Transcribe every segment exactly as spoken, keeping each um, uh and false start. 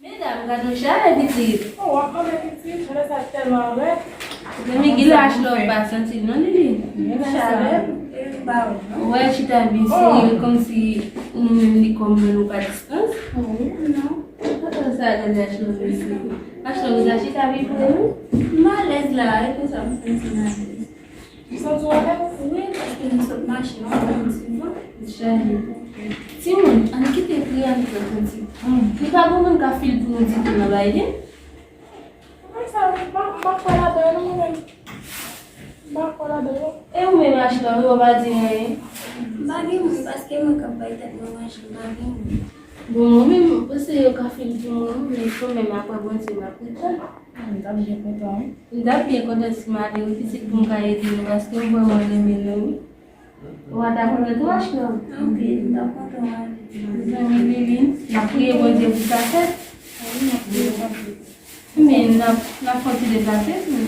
Medam, gade yon chalè pitit. Oh, w ap mande pitit, chalè sa tèlman rèd. Mezanmi, gen lè Ashley pa santi l non, Lili. Gen chalè, e m pa wè non. Ou wè l chita byen serye, kòmsi nou menm li kòm nou pa distans. Wi, non. Gade sa, gade Ashley byen serye. Ashley, ou ka chita byen pou ou? M alèz la, e konsa m santi m alèz. Ou santi w alèz? Wi, paske nou sot mache, non, nou ti van. Cheri. Timoun, ann kite kri a, nou pran ti van. Nou pa gen moun ka fil pou nou ditou nan Biden. Mwen sa, m pa, m pa kwè ladan yo, non, mwen menm. M pa kwè ladan yo. E ou menm, Ashley, ou pa di anyen? M pa gen moun, paske mwen k ap bay tèt mwen manje, m pa gen moun. Bon, mwen menm, m panse yo ka fil pou mwen, men kanmenm, apre Bondye, m ap reponn. Ah, m t ap byen kontan, wi. M t ap byen kontan si m ale, wi, pitit, pou m ka ede nou, paske m vrèman renmen nou, wi. Ou pa ta kontan tou, Ashley? Anpil, m t ap kontan ale. Zanmi Lili, n ap priye Bondye pou sa fèt. Wi, n ap priye Bondye. Men, n ap, n ap fè yon ti deplase, wi.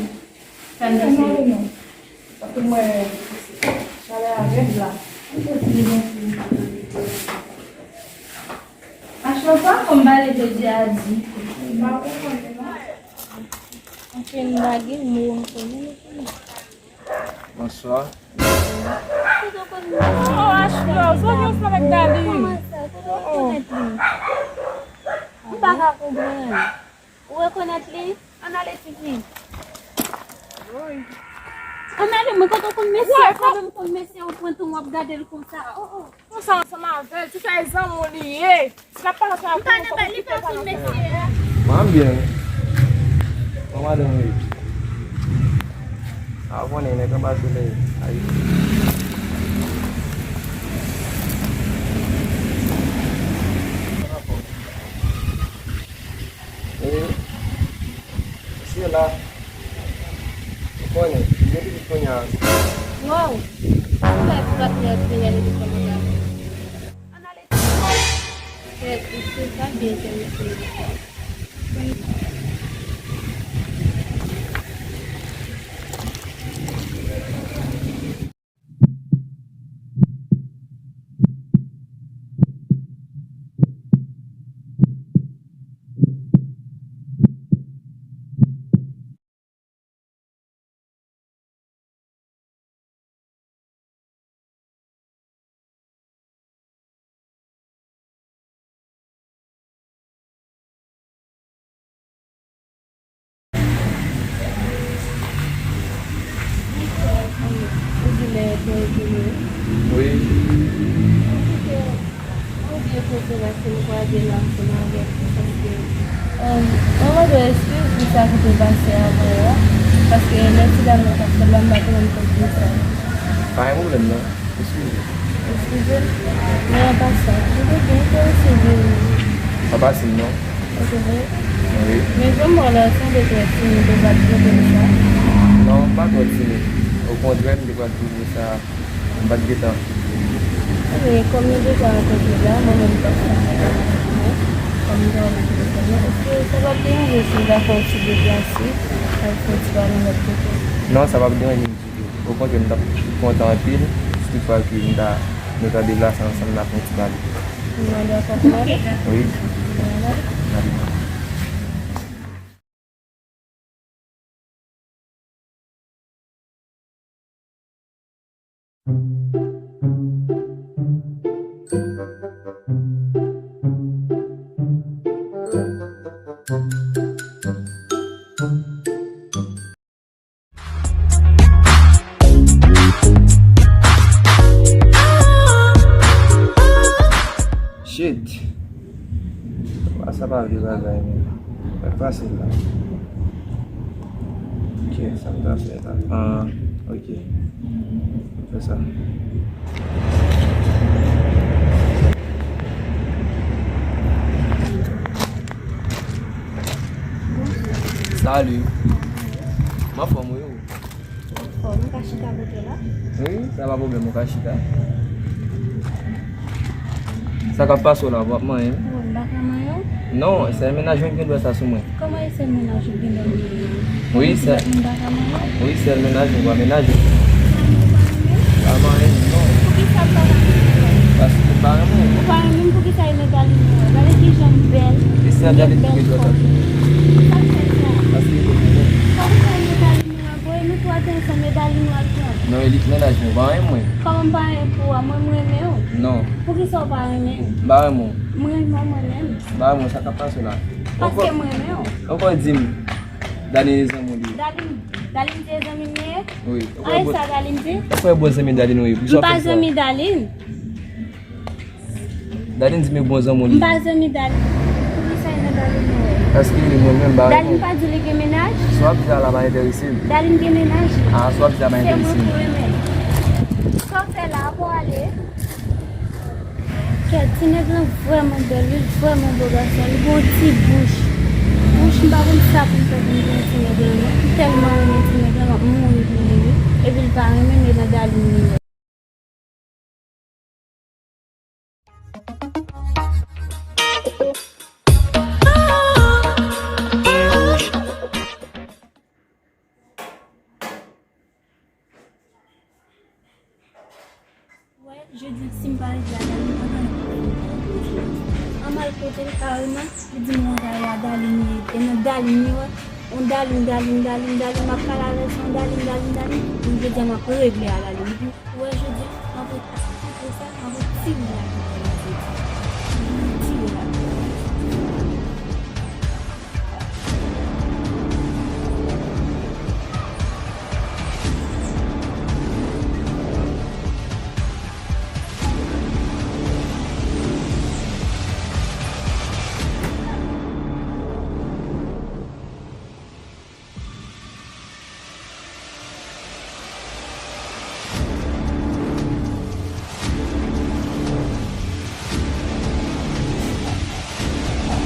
Sa n panse? Non, non. Paske m wè chalè a rèd la. N ap fè yon ti deplase. Ashley pa konn pale jodi a di. Anfen, m pa gen mo ankò, non. Bonswa. Oh, Ashley, zanmi ansanm avèk Dali. Kòman sa? Kote w konèt li? M pa ka konprann. Ou rekonèt li? Ann ale, tifi. Ann ale, mwen, kote w konn mesye a? Ou pa menm konn mesye a, ou pran tan w ap gade l konsa. Oh, oh. Konsa ansanm avè l, se sa e zanmi w li ye. Si l ap pale ansanm avè w, fòk ou kite l pale ansanm avè l. Mwen byen. Kòman madanm ou ye? A, ou konnen, nèg anba solèy Ayiti. E, se la. Ou konnen, gen pitit kounye a. Wow! Ou fè pwòp nèg kounye a depi kòman sa. Ann ale. Kèt, se pa byen ke misye. Wi. Mwen byen kontan paske m kwaze la ansanm avèk ou, paske, um, mwen mande w eskiz pou sa ki te pase avan yè a, paske lè ti dam nan t ap fè l la, m pa te konn kòz pou sa. Pa gen pwoblèm, non. Eskize. Eskize m. Men an pasan, m te byen enterese de ou. Sa pase m, non. Ou te vre? Wi. Men jan m wè w la, ou sanble trè timid, ou pa t gen konsa? Non, m pa twò timid. Okontrè, m te pral di w sa. M pa t gentan. Ebyen, kòm nou deja rankontre la, mwen menm m t ap fè yon ti pale avèk ou, kòm m te wè w nan telefòn nan, èske sa p ap deranje si m ta fè yon ti deplase, al fè yon ti pale yon lòt kote? Non, sa p ap deranje m ditou. Okontrè, m t ap kontan anpil si toutfwa ke m ta, nou ta deplase ansanm, n ap fè yon ti pale. Mwen dakò pou n ale? Wi. Mwen ale. N ale. Shit. Sa pa, sa pa vle bagay, men. Mwen pase la. Ok, sa m ta fè la? Ah, ok. Fè sa. Salut. M anfòm, wi, ou? Anfòm, ou ka chita kote la? Wi, sa pa pwoblèm, ou ka chita. Sa k ap pase w la, w ap manyen m? Bon, m pa ka manyen w? Non, sèl mennaj mwen ki gen dwa sa sou mwen. Kòman e sèl mennaj ou ki gen dwa manyen w? Wi, sèl, m pa ka manyen w? Wi, sèl mennaj mwen, pa mennaj ou. Sa nou pa renmen? Pa manyen m, non. Poukisa m pa ka manyen w? Paske m pa renmen w. Ou pa renmen m, poukisa ilegal ou ye? Gade kijan m bèl. Sa David ki gen dwa sa. Sa k fè sa? Paske li konn mwen. Sa w fè medalin nou an, boy? Nou twa te ansanm, medalin nou al pran. Non, e li k mennaj mwen, pa anyen mwen. Kòman m pa anyen pou ou a? Mwen, m renmen w. Non. Poukisa w pa renmen m? M pa renmen w. M renmen w, mwen menm. M pa renmen w, sa k ap pase la? Paske m renmen w. Ou konn di m, Dalin e zanmi w li ye. Dalin, Dalin di e zanmi m li ye? Wi. A, e sa Dalin di? Ou kwè bon zanmi Dalin ou ye? Poukisa w fè sa? M pa zanmi Dalin. Dalin di m e bon zanmi w li ye. M pa zanmi Dalin. Poukisa e nan Dalin ou ye? Paske li mwen menm, m pa renmen. Dalin pa di li gen mennaj? Sa w ap di a la pa enterese m. Dalin gen mennaj? A, sa w ap di a pa enterese m. Se mwen pou renmen. Sa w fè la, pou ale? Kèt, ti nèg lan vrèman bèl, wi, vrèman bo gason. Li gen yon ti bouch. Bouch, m pa konn sa pou m fè pou m gen ti nèg lan, non. M tèlman renmen ti nèg lan, m ap mouri pou li, wi. Epi l pa renmen m, e nan Dalin li ye. Wè, jodi a si m pa rive a Dalin, ann al kote l kareman, li di m konsa e a Dalin li ye, e nan Dalin li ye, on Dalin, Dalin, Dalin, Dalin, m ap pale avè l, se on Dalin, Dalin, Dalin, jodi a m ap regle a Dalin. Ou wè jodi a, m ap ret ak tout sa, m ap ret tire lavi pou li jodi a. M ap tire lavi pou li.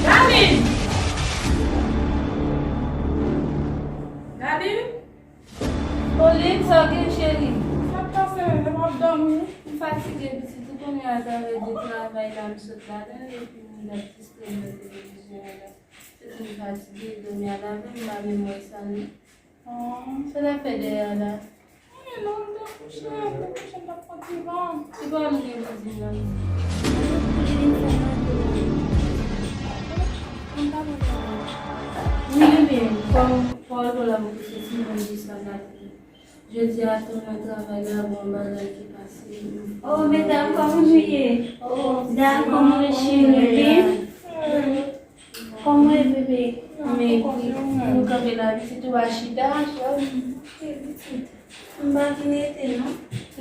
Dalin! Dalin! Pauline, sa w gen, cheri? Sa k pase menm? Lè m ap dòmi. M fatige, pitit, ou konnen atravè de travay la m sot ladan l, epi m ap distwè m nan televizyon an la. Pitit, m fatige, dòmi a lave m, m pa menm wè sa non. Sa l ap fè dèyè a la? Anyen non, m te kouche, m te kouche, m t ap pran ti van. Ki bò nou gen pou di m nan? M pa konn sa. Wi, ebyen, fò, fò w la pou kouche, sinon jis la gate. Jodi a tou nan travay la, gon bagay ki pase. Oh, medam, kòman nou ye? Oh, dam, kòman nou ye, cheri? Kòman w ye, bebe? Men, nou kanpe la, pitit ou pa chita, chòt? M pa vin rete, non.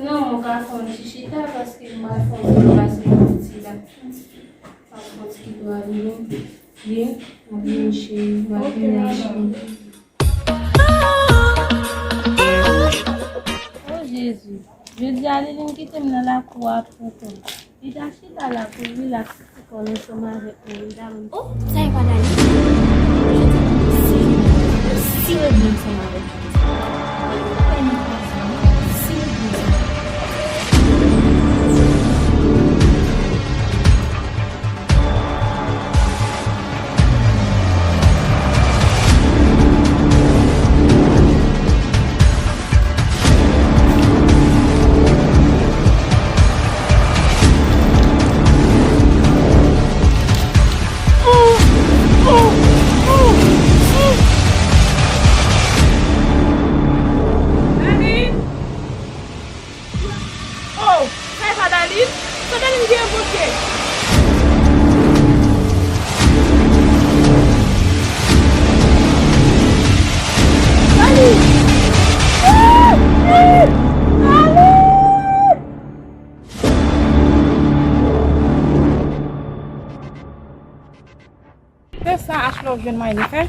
Non, ou ka fè yon ti chita, paske m pral fè yon ti pase yon ti la. M ap fè yon ti dwa vini. Byen, m ap vini, cheri, m ap vini, cheri. O Jezi, jodi a Liline kite m nan lakou a pou kont li. Li ta chita la pou l rilaks ti kò l ansanm avèk mwen, li ta ban m. O, sa e pa Dani? Jodi a m sezi, m sezi ansanm avèk li. Oh, sa e pa Daline? Sa Daline gen an Bondye? Daline! Ah! Ah! Daline! Se sa Ashlove jwenn mwayen li fè.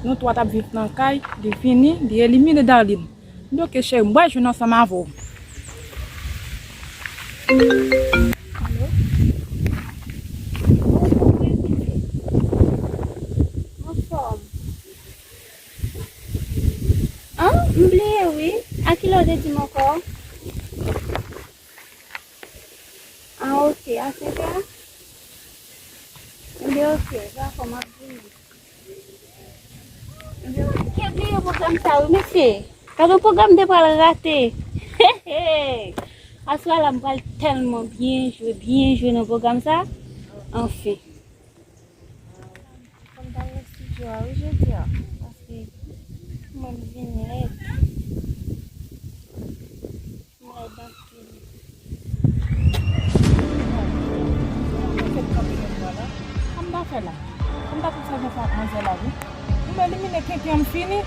Nou twa t ap viv nan kay, li vini, li elimine Darline. M di, "Oke, cheri, m pral jwenn ansanm avè w." Alo? Anfòm. An? M bliye, wi. A kilè w te di m ankò? Ah, oke, a senk è? Ebyen, oke, dakò, m ap vini. Ebyen, oke, bliye pwogram sa, wi, mesye. Gade yon pwogram m te pral rate. Aswè la, m pral tèlman byen jwe, byen jwe nan pwogram sa. Anfen. Yo a wi jodi a, paske mwen m vini lèd. M lèd anpil. Sa m ta fè la? Sa m ta fè la? Sa m ta fè sa gen fè ak manzè la wi. M elimine kenken m fini.